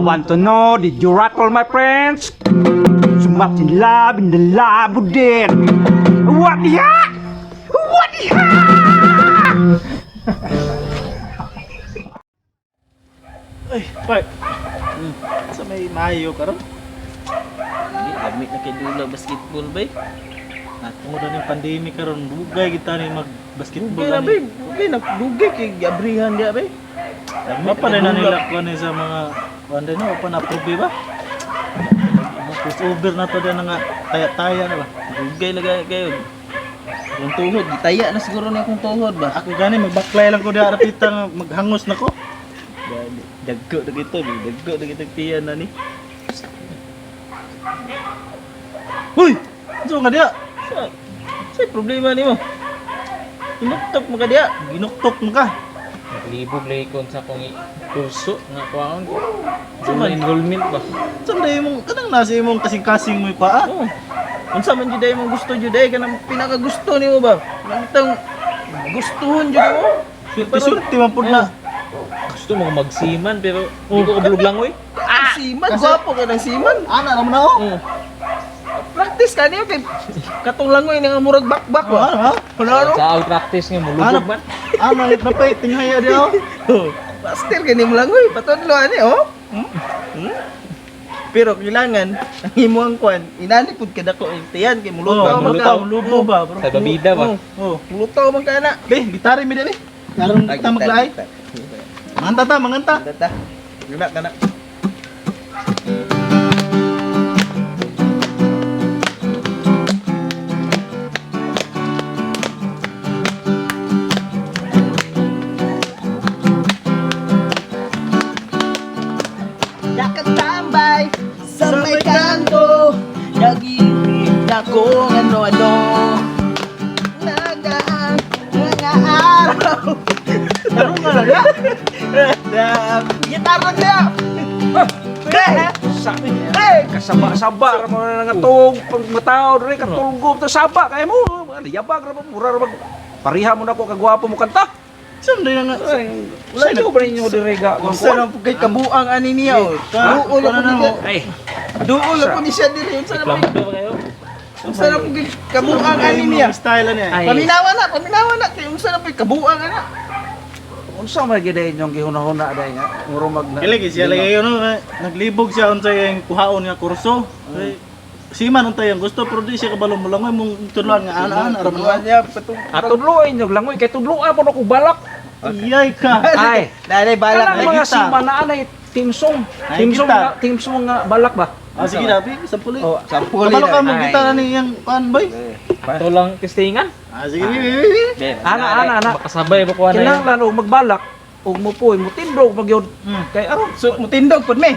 want to know, did you rattle my friends? So much in love in the labo din. What the heck? What the heck? Ay, part. Sa may maayo karon. Di, lamit na kay dula basketball bay. Tungod na ning pandemic karon, dugay kita ni mag basketball Dugay na ani. bay, dugay na dugay kay gabrihan dia bay. Mapa na na nila kuan ni sa mga kuan din no, pa na approve ba? Crossover na to din nga taya-taya na ba. Dugay na kayo. Yung tuhod, gitaya na siguro na akong tuhod ba. Ako gani magbaklay lang ko diha rapita nga maghangos na ko. Gani, dagko na kita, bay. Dagko na kita tiyan na ni. Huy! Unsa nga diha? Sa, sa problema nimo? Inuktok mo ka diya. Ginuktok mo ka. Naglibog lagi ko sa akong kurso nga kuwaon ko. Sa man? Enrollment ba? Unsa man imong kanang nasa imong kasing-kasing mo pa ah? Oh. Unsa man jud ay mong gusto jud ay kanang pinakagusto nimo ba? Nangitang gustuhon jud mo. Sulti man pud na. Gusto mo magsiman pero di ko kablog lang oy. Ah, siman gwapo ka ng siman. Ana ra man na oh. Oh. Practice ka niyo kay katong langoy nga murag bakbak ba. Ano ha? Ano ano? Sa out practice nga mulubog man. Ana na pa tinghaya diha oh. Oh. Master kani mo langoy patudlo ani oh. Hmm? Hmm? Pero kailangan ang imong kwan inani pud kadako ang tiyan kay mulutaw Oh, man ka. mulutaw, mulutaw ba, bro? Sa babida ba? Oh, Oh. mulutaw man ka na. Be, gitara mi dali. Karon ta maglaay. Manganta ta, manganta. Tata. Kana kana. Nakatambay sa may kanto, nag-iibig na kung ano-ano. Nagaan mga araw. Karon nga na diha. Gitarra niya! Sa Hey! kasaba-saba ra mo na nga tuog pag matao diri katulgob ta saba kay mo. Yabag ra mo mura ra mag pariha mo na ko kagwapo mo kanta. Saan din nga? Wala na ba ninyo diri ga? Unsa na po kay kabuang ani niya oh. Duol Wala ako na niya. Ay, Duol ako ni siya diri. Unsa na po? Reklamo ba kayo? Unsa na po kay kabuang ani niya? Style ani. Ay. Paminawa na kay unsa na po kay kabuang ana. Unsa man gyud inyong gihuna-huna day nga muro mag na. Kili siya lagi yun, no, naglibog siya unsay yung kuhaon nga kurso. Ay, siman untay ang gusto pero di siya kabalo mo langoy mong tudloan nga ana-ana ra man. Tudloan niya patong Atudlo inyo langoy kay tudlo po na ko balak. Iyay ka. Ay. Nanay balak Kanang Ay, mga kita. siman na anay team song. Ay, Team song kita. nga, team song nga balak ba? Ah, sige na, bi, sampuli. Oh, Sampuli Kabalo ka na. mo Ay. gitara ni iyang kuan boy. Ato lang testingan. Ah, sige bi, bi, bi, bi. Ana ana ana. Makasabay ba kuha na yun? Kinahanglan og magbalak ug mupuy mutindog magyud. Kay aron So mutindog pud me.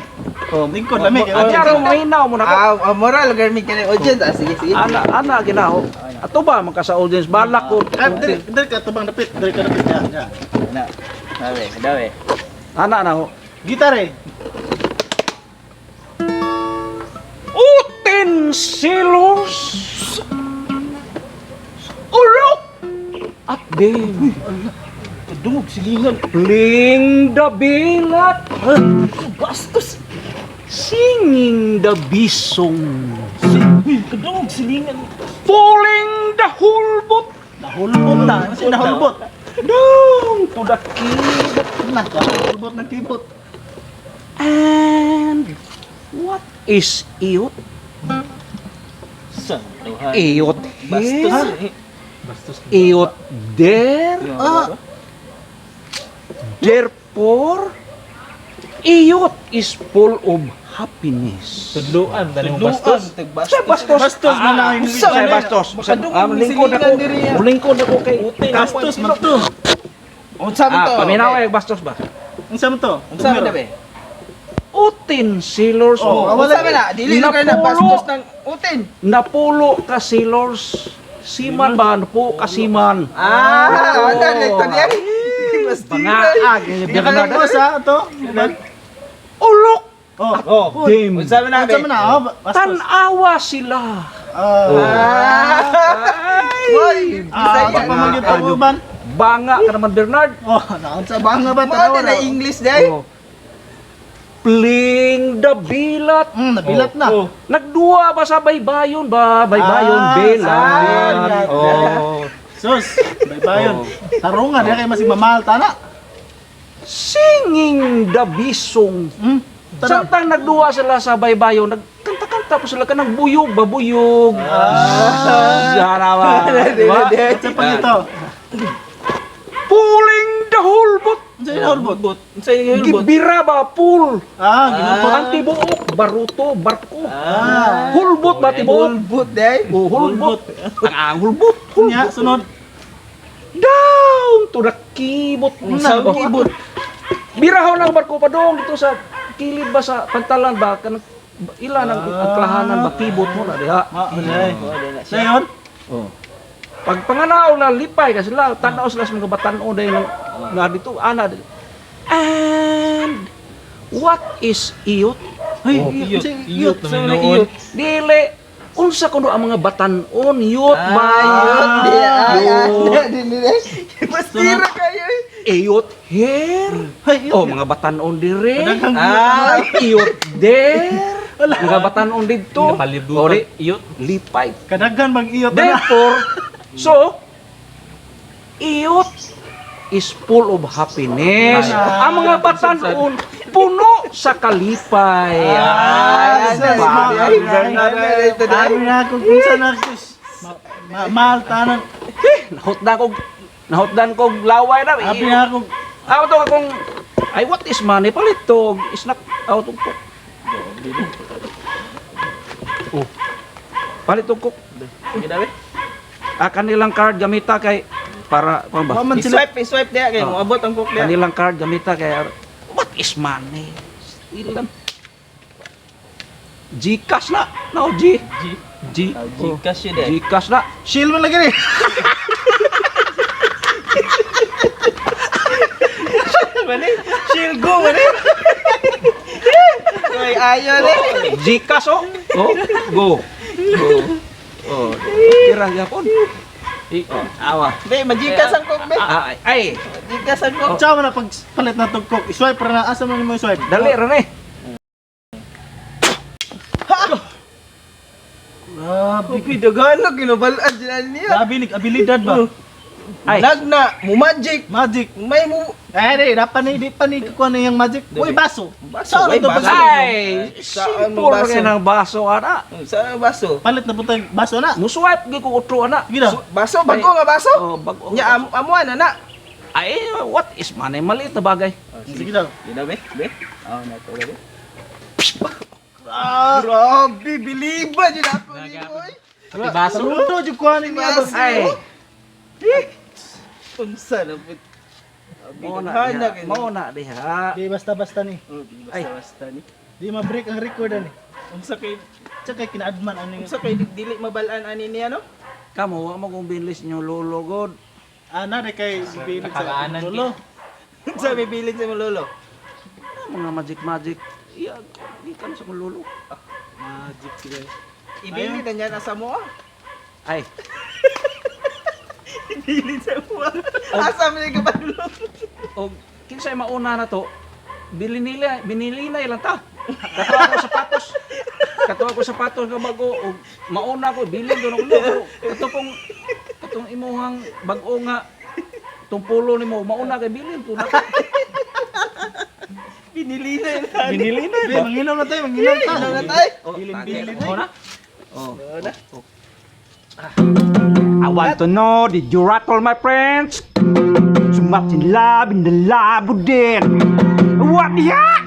Oh, lingkod lami. Adi aron mahinaw mo na ko. Ah, moral garmi kani audience. Ah, sige sige. Ana ana ginaho. Ato ba man ka sa audience balak ko. Ah, diri diri ka tubang dapit, diri ka dapit ya. Ya. Na. Dawe, dawe. Ana na ho. Gitara eh. Utensilios. Ulok. At din. Dungog silingan. Pling the bilat. Bastos. Singing the bisong. Kadungog silingan. Pulling the hulbot. Nahulbot na. Ano siya nahulbot? Down to the kibot. Na, nahulbot ng kibot. And what is iyot? Sa Iyot Bastos. here. Bastos. Iyot there. Ah, Therefore, iyot is full of happiness. Tudloan dali mo Tudloan, bastos. tag-bastos. Sa bastos. Bastos man ang English. Sa bastos. Makadungog Ah, lingkod ako. silingan diri, ah. Lingkod ako kay Bastos man to. Unsa man to? Ah, paminaw ay bastos ba? Unsa man to? Unsa man to be? Utensilors. Oh, Oh, wala unsa man na? Dili na kay na Napulo. bastos ng utin. Napulo ka sailors. Siman ba? Napulo ka siman. Ah, wala na ito niya. Bangaag. Di ka lang boss ha, to. Ulok. Oh, oh. Dim. Unsa man na Unsa be? man na? Oh, bastos. Tanawa sila. Ah. Boy, Ah, Bisaya. pa man gyud uban. Banga ka naman, Bernard. Oh, naunsa ba nga ba Mo tanawa na English day. Oh. Pling the bilat. Nabilat na. Oh. Nagduwa ba sa baybayon ba? Baybayon, Ah, bilat. ah, Oh. Sus, baybayon. Tarungan, di kay masig mamahal tana. Singing the bisong. Tana. Samtang nagduwa sila sa baybayon, nagkanta-kanta po sila kanang buyog ba buyog. Ah, sana ba? Diba? Sa pag ito. Pulling the hulbot. Unsa yung hulbot? Unsa yung hulbot? Gibira ba pool? Ah, ginulbot. Ang tibuok, baruto, barko. Ah. Hulbot ba tibuok? Hulbot day. Oh, hulbot. Ang hulbot, Nya, hulbot. sunod. Down to the kibot. Sa kibot. Birahaw ng barko pa dong dito sa kilid ba sa pantalan ba kanang ila ng agklahanan ba kibot mo na diha. Ah, alay. Sayon? Oh. Pag panganaw na lipay ka sila, tanaw sila sa mga batan-o dahil na dito ana. And what is iyot? Hey, Oh, iyot. iyot, Iyot. iyot naman noon. Dili unsa kuno ang mga batan-on yot ba? Ayot di ay. Yot. Dili day. Bastira kayo eh. Iyot here. Hey, iyot. Oh, mga batan-on dire. Daghang Ah, Iyot there. Mga batan-on didto. Napalibutan. Ori, Iyot. lipay. Kadaghan bang iyot na. Therefore, so, iyot is full of happiness. Ang mga batan-on, puno sa kalipay. Ah, Ay, sus, bagay. ay, Abi na ako kung saan na sus. Mahal tanan. Nahutdan ko, nahutdan ko laway na. Abi na ako. Ako to akong, ay, what is money? Palit to, snack, out of cook. Oh. Palit to cook. Ah, kanilang card gamita kay para pa ba? Wa man sila. I-swipe, i-swipe diya kay Oh. moabot ang cook diya. Kanilang card gamita kay what is money? Ilan? Gcash na. No, G. G. G. Oh. Gcash yun eh. Gcash na. Shield man lagi ni. Mali, shield go mali. Ay, ayo ni. Gcash oh. Oh, go. Go. Oh, tira gyapon. Oh, awa. Be, magikas ang cook be. Ah, ay, ay, Magikas ang cook. Tsaw man na pag palit na tog coke. I-swipe ra na asa man mo i-swipe. Dali ra ni. Grabe. Uy, daghan na ginabalaan dyan niya. Grabe ni abilidad ba? Ay. Lag na, mo magic. Magic. May mo Eh, di, dapat ni, di pa ni kukuha na yung magic. Uy, baso. Baso, Saan uy, ito baso. baso? Ay, Saan mo simple baso? kay ng baso ana. Sa baso. Palit na po tayo baso na. Mo swipe gyud ko utro ana. Sige na. Baso, bago nga baso. Oh, bago. Nya am amuan na na. Ay, what is money? Maliit na bagay. Sige daw. Gina be, be. Oh, na to be. Ah, Grabe, biliba jud ako ni boy. Pati baso. Saludo jud kuha ni niya. Baso. Ay, Unsa na pud. mao na Hana diha. kay. Mao na diha. Di basta-basta ni. Ay. Basta basta ni. Di ma-break ang record ani. Unsa kay Tsaka kay kinaadman ani. unsa kay dili mabalaan ani niya no? Kamo wa mo kong binlis inyo lolo god. Ana de kay gibilin sa Nakakaanan, lolo. Unsa bibilin sa imong lolo? Ah, mga magic magic. Iya, gikan sa kong lolo. Magic sila. Ibili na niya na sa mo. ah. Ay, Ibili sa mo. Asa man ka padulo? og kinsay mauna na to, bili nila, binili na ilang ta. Katuwa ko sapatos. Katuwa ko sapatos nga bago og mauna ko bilin do nung pero kato pong katong imuhang bag-o nga tong pulo nimo mauna kay bilin to na. Binili na yun. Binili na Di, manginom na tayo, manginom ta. Manginom na tayo. Oh, Bilin-bilin mo na. Oh. na. I want to know, did you rattle my friends? Sumat in love in the labo din. What the heck?